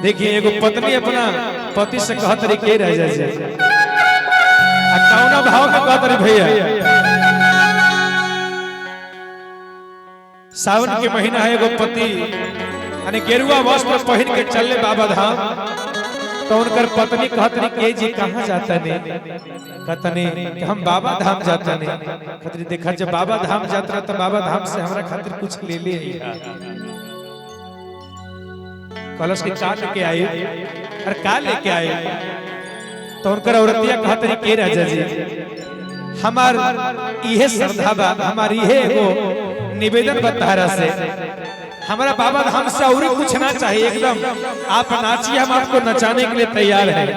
देखिए एगो पत्नी अपना पति से कहत रही के रह जाए आ कौना भाव में कहत रही भैया। सावन के महीना है, एगो पति यानी गेरुआ वस्त्र पहिन के चले बाबा धाम, तो उनकर पत्नी कहत रही के जी कहाँ जाता नहीं? कहतनी कि हम बाबा धाम जाता नहीं। कहतरी देखा जब बाबा धाम जाता तो बाबा धाम से हमरा खातिर कुछ ले ले। कलश के का लेके आए और का लेके आए? तो उनकर औरतिया कहत रही के राजा जी हमार इहे श्रद्धा बा, हमार इहे एगो निवेदन बा तारा से, हमारा बाबा धाम से और कुछ ना चाहिए, एकदम आप नाचिए, हम आपको नचाने के लिए तैयार हैं,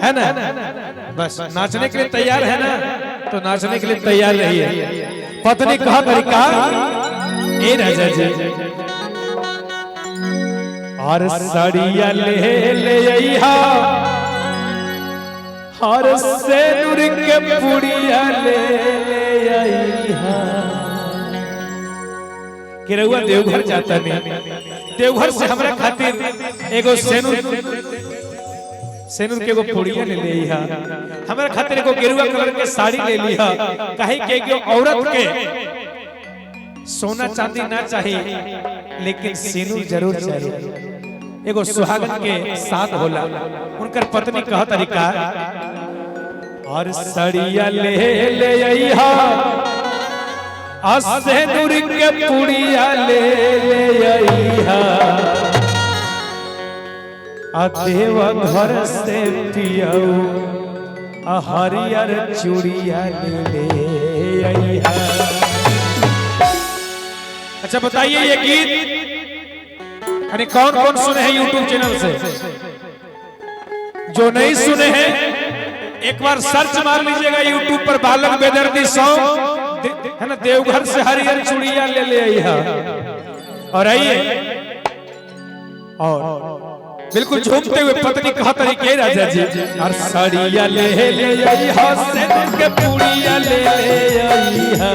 है ना? बस नाचने के लिए तैयार है ना, तो नाचने के लिए तैयार रहिए। पत्नी कहा तरीका ए राजा जी और सड़िया ले ले अइहा और सेनुर के पुड़िया ले ले अइहा। कि रउआ देवघर जाता नहीं, देवघर से हमरा खातिर एगो सेनुर सेनुर के एगो पुड़िया ले ले अइहा, हमरा खातिर एगो गेरुआ कलर के साड़ी ले लिहा। काहे के एगो औरत के सोना चांदी ना चाहिए लेकिन सेनुर जरूर चाहिए। एगो सुहागन के साथ होला। उनकर पत्नी कह तरीका और सड़िया ले ले अइहा सेनुर के पुड़िया ले ले अइहा आ देव घर से पियऊ आ हरियर चूड़िया ले ले अइहा। अच्छा बताइए ये गीत अरे कौन कौन सुने हैं YouTube channel से? जो नहीं सुने हैं एक बार सर्च मार लीजिएगा YouTube पर बालक बेदर्दी सॉन्ग है ना, देवघर से हरियर चूड़िया ले ले आई है। और आइए और बिल्कुल झूमते हुए पत्नी कहत रही के राजा जी और साड़िया ले ले आई हा सेनुर के पुड़िया ले ले आई हा।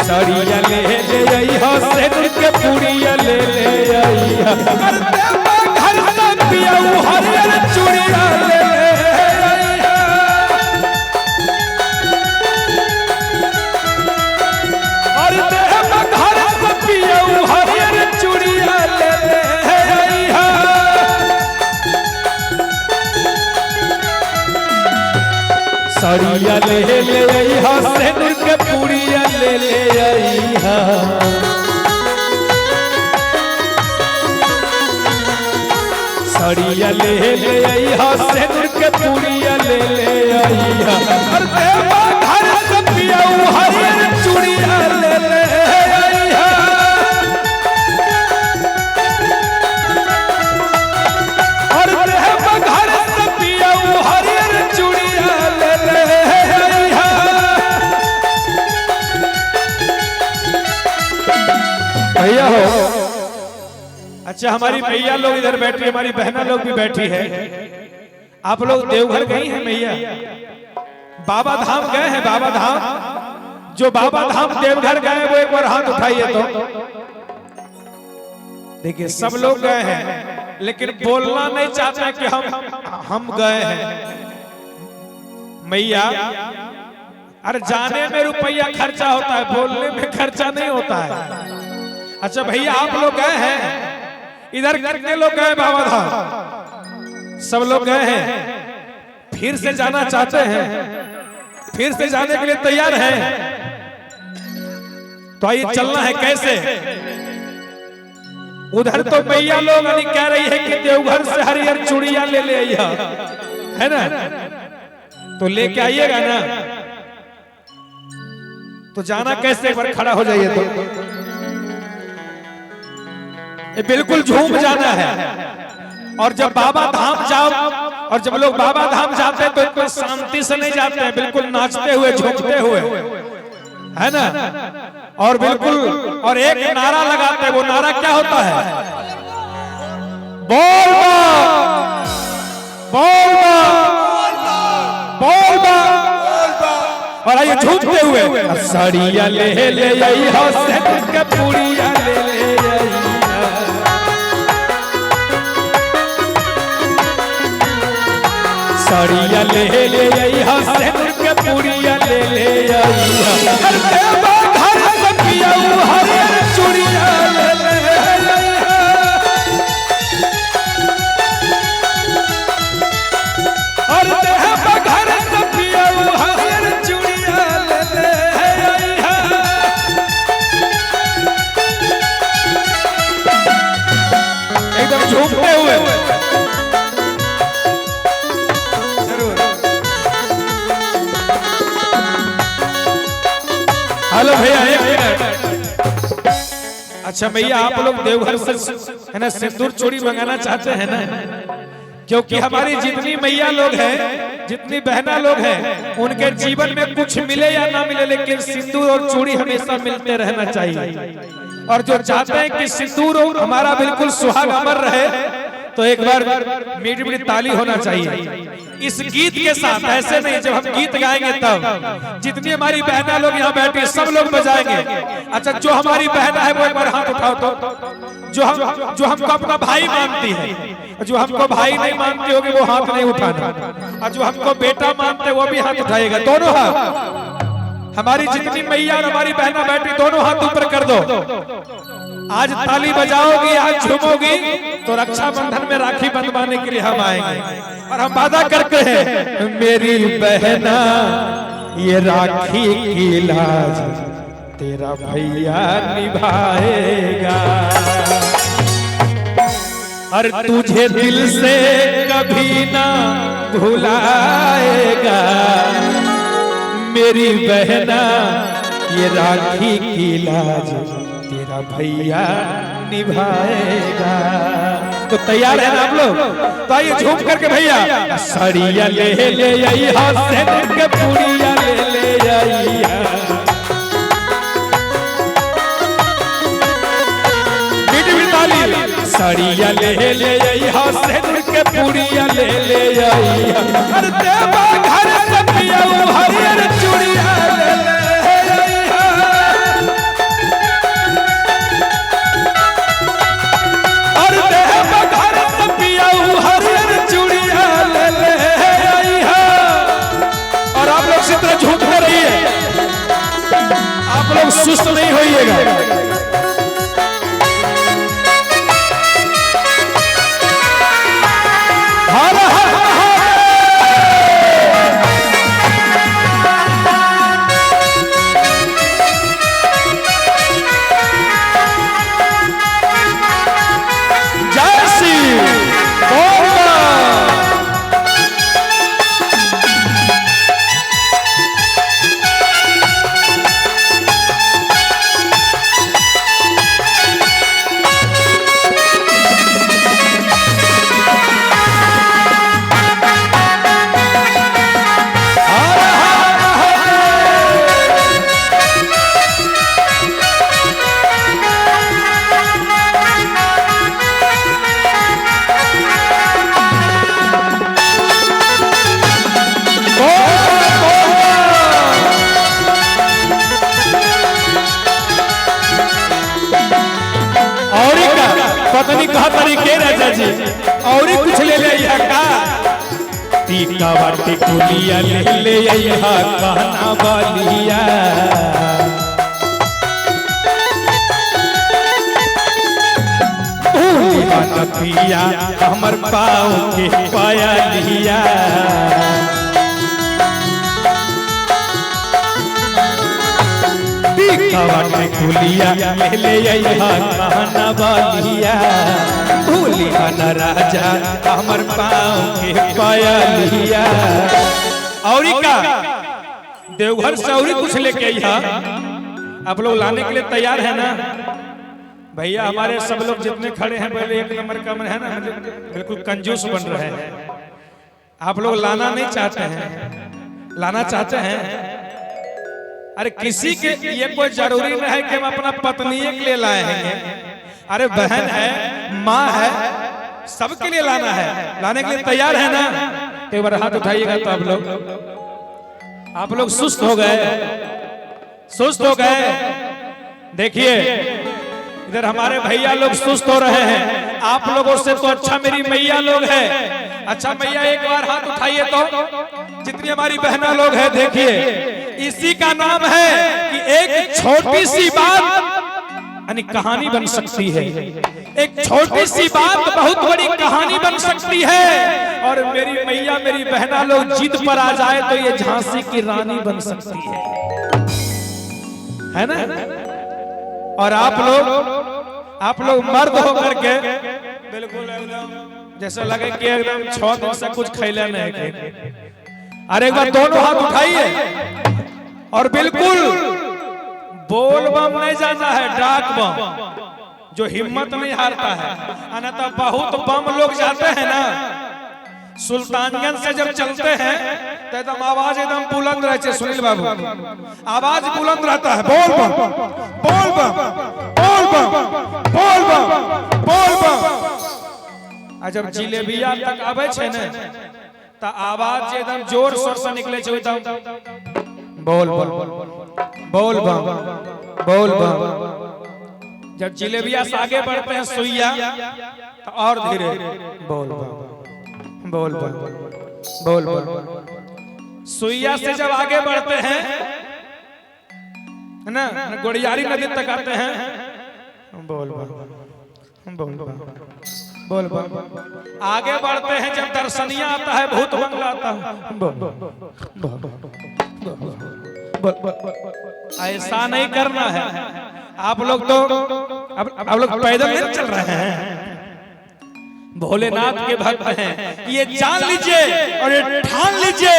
साड़िया ले ले आई हा सेनुर के पुड़िया ले ले आई हा। कर देव घर से पियाऊ हरियर चूड़िया ले ले आई हा। और देव घर से पियाऊ हरियर चूड़िया ले ले आई हा। साड़िया ले ले आई हा सेनुर के पुड़िया ले ले आई हा। साड़िया ले ले आई हा सेनुर के पुड़िया ले ले आई हा। और देवा घर से पियाऊ हरियर चूड़िया ले ले आई हा। और देवा घर से पियाऊ हरियर चूड़िया ले ले आई हा। भैया हो अच्छा, हमारी मैया लोग इधर बैठी है, हमारी बहना लोग भी बैठी है। आप लोग देवघर गई हैं मैया? बाबा धाम गए हैं? बाबा धाम जो बाबा धाम देवघर गए वो एक बार हाथ उठाइए तो। देखिए सब लोग गए हैं लेकिन बोलना नहीं चाहते कि हम गए हैं। मैया अरे जाने में रुपया खर्चा होता है, बोलने में खर्चा नहीं होता है। अच्छा भैया आप लोग गए हैं? इधर कितने लोग गए बाबा धाम? सब लोग गए हैं। फिर से जाना चाहते हैं? फिर से जाने के लिए तैयार हैं? तो आइए चलना है कैसे? उधर तो मैया लोग यानी कह रही है कि देवघर से हरियर चूड़िया ले ले आई है ना, तो लेके आइएगा ना। तो जाना कैसे? एक बार खड़ा हो जाइए तो ये बिल्कुल झूम जाना है। और जब बाबा धाम जाओ और जब लोग बाबा धाम जाते हैं तो इतना शांति से नहीं जाते हैं, बिल्कुल नाचते हुए झूमते हुए, है ना? और बिल्कुल और एक नारा लगाते हैं, वो नारा क्या होता है? बोल बा बोल बा बोल बा। और आइए झूमते हुए साड़िया ले ले आई हो सेनुर के पुड़िया। ले ले अइहा, सिंदूर के पुड़िया ले ले अइहा। अरे देवा घर से पियाऊ हरियर चूड़िया ले ले अइहा। और देवा घर से पियाऊ हरियर चूड़िया ले ले अइहा। एकदम झूमते हुए जरूर। हेलो भैया, एक मिनट। अच्छा भैया, आप लोग देवघर से है ना सिंदूर चूड़ी मंगाना चाहते हैं ना? क्योंकि हमारी जितनी मैया लोग हैं, जितनी बहना लोग हैं, उनके जीवन में कुछ मिले या ना मिले, लेकिन सिंदूर और चूड़ी हमेशा मिलते रहना चाहिए। और जो चाहते हैं कि सिंदूर और हमारा बिल्कुल सुहाग अमर रहे, तो एक बार मीठी मीठी ताली होना चाहिए इस गीत के साथ। ऐसे नहीं, जब हम गीत गाएंगे तब जितनी हमारी बहना लोग यहाँ बैठी सब लोग बजाएंगे। अच्छा, जो हमारी बहना है वो एक बार हाथ उठाओ तो। जो हमको अपना भाई मानती है, जो हमको भाई नहीं मानती होगी वो हाथ नहीं उठाना, और जो हमको बेटा मानते वो भी हाथ उठाएगा, दोनों हाथ। हमारी जितनी मैया और हमारी बहना बैठी दोनों हाथ ऊपर कर दो। आज ताली बजाओगी, आज झूमोगी, तो रक्षाबंधन में राखी बंधवाने के लिए हम आएंगे। और हम वादा करते हैं, मेरी बहना ये राखी की लाज तेरा भैया निभाएगा, और तुझे दिल से कभी ना भुलाएगा। मेरी बहना ये राखी की लाज तेरा भैया निभाएगा। तो तैयार है ना आप लोग? तो आइए झूम करके भैया, सड़िया ले ले अइहा, सिंदूर के पुड़िया ले ले अइहा। मीठी मीठी ताली। सड़िया ले ले अइहा, सिंदूर के पुड़िया ले ले अइहा। अरे देवा घर से पियाऊ हरियर चूड़िया ले ले अइहा। और देवा घर से पियाऊ हरियर चूड़िया ले ले अइहा। और आप लोग इसी तरह झूमते रहिए, आप लोग सुस्त नहीं होइएगा। हर हर महादेव। जय श्री बोल। हर हर महादेव। बोल बोल। और का पत्नी कहा तरीके राजा जी और कुछ ले ले अइहा का? टीका बाटी कुलिया ले ले अइहा, कहना बलिया। भूली पिया हमर पाँव के पाया लिया। टीका बाटी कुलिया ले ले अइहा, कहना बलिया। भूली राजा हमर पाँव के पाया लिया। और का देवघर से और कुछ लेके अइहा? आप लोग लाने के लिए तैयार है ना भैया? हमारे सब लोग जितने खड़े हैं पहले एक नंबर का है ना, बिल्कुल कंजूस बन रहे हैं। आप लोग लाना नहीं चाहते हैं, लाना चाहते हैं? अरे किसी के ये कोई जरूरी नहीं है कि हम अपना पत्नी के लिए लाए हैं। अरे बहन है, माँ है, सबके लिए लाना है। लाने के लिए तैयार है ना? एक बार हाथ उठाइएगा तो। आप लोग सुस्त हो गए, सुस्त हो गए। देखिए इधर हमारे भैया लोग सुस्त हो रहे हैं। आप लोगों से तो अच्छा मेरी मैया लोग हैं। अच्छा मैया एक बार हाथ उठाइए तो, जितनी हमारी बहना लोग हैं, देखिए इसी का नाम है कि एक छोटी सी बात यानी कहानी बन सकती है। एक छोटी सी बात बहुत बड़ी कहानी बन सकती है। और मेरी मैया, मेरी बहना लोग जिद पर आ जाए तो ये झांसी की रानी बन सकती है ना? और आप लोग मर्द होकर के बिल्कुल एकदम जैसे लगे कि एकदम 6 दिन से कुछ खैले नहीं है। अरे, एक बार दोनों हाथ उठाइए और बिल्कुल बोल बम नहीं जाना है, डाक बम, जो हिम्मत नहीं हारता है। अनता बहुत बम लोग जाते हैं ना। सुल्तानगंज से जब चलते हैं तो एकदम आवाज एकदम बुलंद रहते। सुनील बाबू, आवाज बुलंद रहता है, बोल बम, बोल बम, बोल बम, बोल बम, बोल बम। आ जब जिलेबिया तक आवे छै ने, त आवाज जे एकदम जोर शोर से निकले छै, एकदम बोल बम, बोल बम, बोल बम। जब जिलेबिया से आगे बढ़ते हैं सुइया, तो और धीरे, बोल बम, बोल बम, बोल बम। सुइया से जब आगे बढ़ते हैं, है ना, गोड़ियारी नदी तक आते हैं, बोल बम, बोल बम, बोल बम। आगे बढ़ते हैं, जब दर्शनिया आता है, भूत बंगला आता है, बोल बम, बोल बम, बोल बम। ऐसा नहीं करना है। आप लोग तो अब आप लोग पैदल नहीं चल रहे हैं, भोलेनाथ के भक्त हैं। ये जान लीजिए और ये ठान लीजिए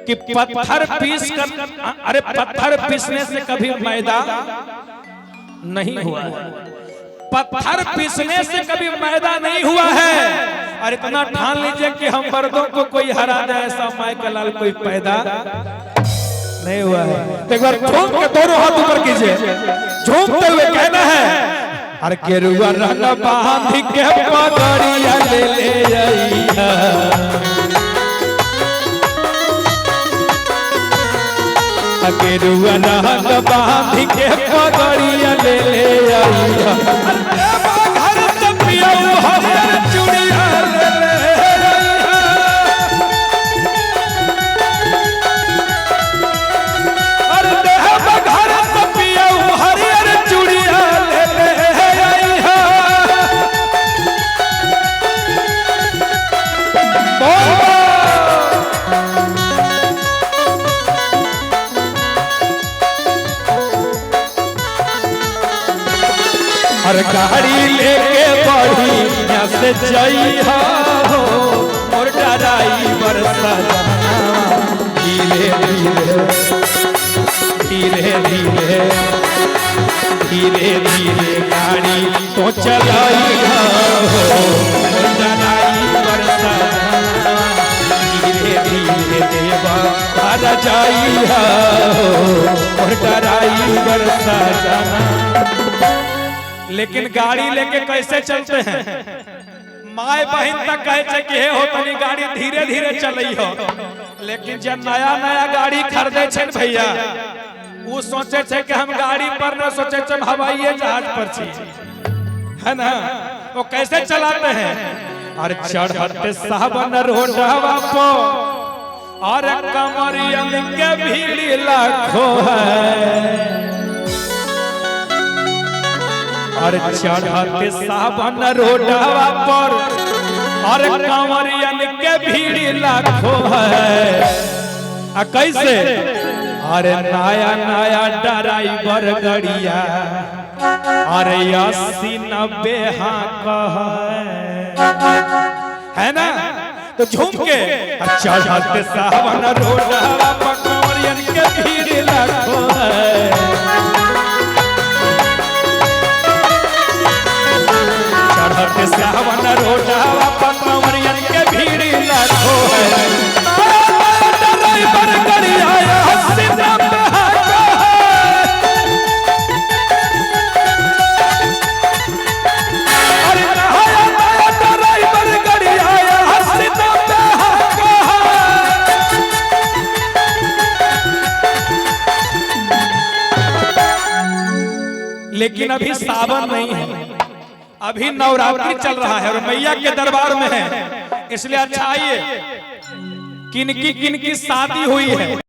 कि पत्थर पीस कर, अरे, पत्थर पीसने से कभी मैदा नहीं हुआ है। पत्थर पीसने से कभी मैदा नहीं हुआ है। और इतना ठान लीजिए कि हम मर्दों को कोई हरा दे, ऐसा माई का लाल कोई पैदा नहीं हुआ है। तो एक बार झूम के दोनों हाथ ऊपर कीजिए, झूमते हुए कहना है, अरे, गेरुआ रंग बांध के पगड़िया ले ले अइहा, गेरुआ रंग बांध के पगड़िया ले ले अइहा, घर से पियऊ हरियर चूड़िया ले ले अइहा। अरे, देह घर से पियऊ हरियर चूड़िया ले ले अइहा। बोल बम। और गाड़ी लेके बढ़िया से जइहा हो और ड्राइवर सजना, धीरे धीरे, धीरे धीरे, धीरे धीरे गाड़ी तो चलाइहा हो और ड्राइवर सजना, धीरे धीरे देवा घर जाइहा हो और ड्राइवर सजना। लेकिन गाड़ी लेके कैसे चलते हैं? माय बहन तक कहे छै कि हे हो, तनी गाड़ी धीरे धीरे चलई हो। लेकिन जब नया नया गाड़ी खरीदे छै ने भैया, वो सोचे छै कि हम गाड़ी पर न सोचे छै, हम हवाई जहाज पर छी, है ना? वो कैसे चलाते हैं? और चढ़ते सावन रोडवा पो और कमरियन के भीड़ लाखों है। और चढ़ते सावन रोडवा पर और कंवरियन के भीड़ लाखों है। आ कैसे? अरे, नया नया ड्राइवर गड़िया, अरे, 80-90 हाँ है ना? तो झूम के, चढ़ते सावन रोडवा पर कंवरियन के भीड़ लाखों है। चढ़ते सावन रोडवा पर कंवरियन के भीड़ लाखों है। ड्राइवर गड़िया 80-90 हाँ है। अरे, नया नया ड्राइवर गड़िया 80-90 हाँ है। लेकिन अभी सावन नहीं है, अभी नवरात्रि चल रहा है और मैया के दरबार में है। इसलिए अच्छा आइए, किनकी किनकी शादी हुई है?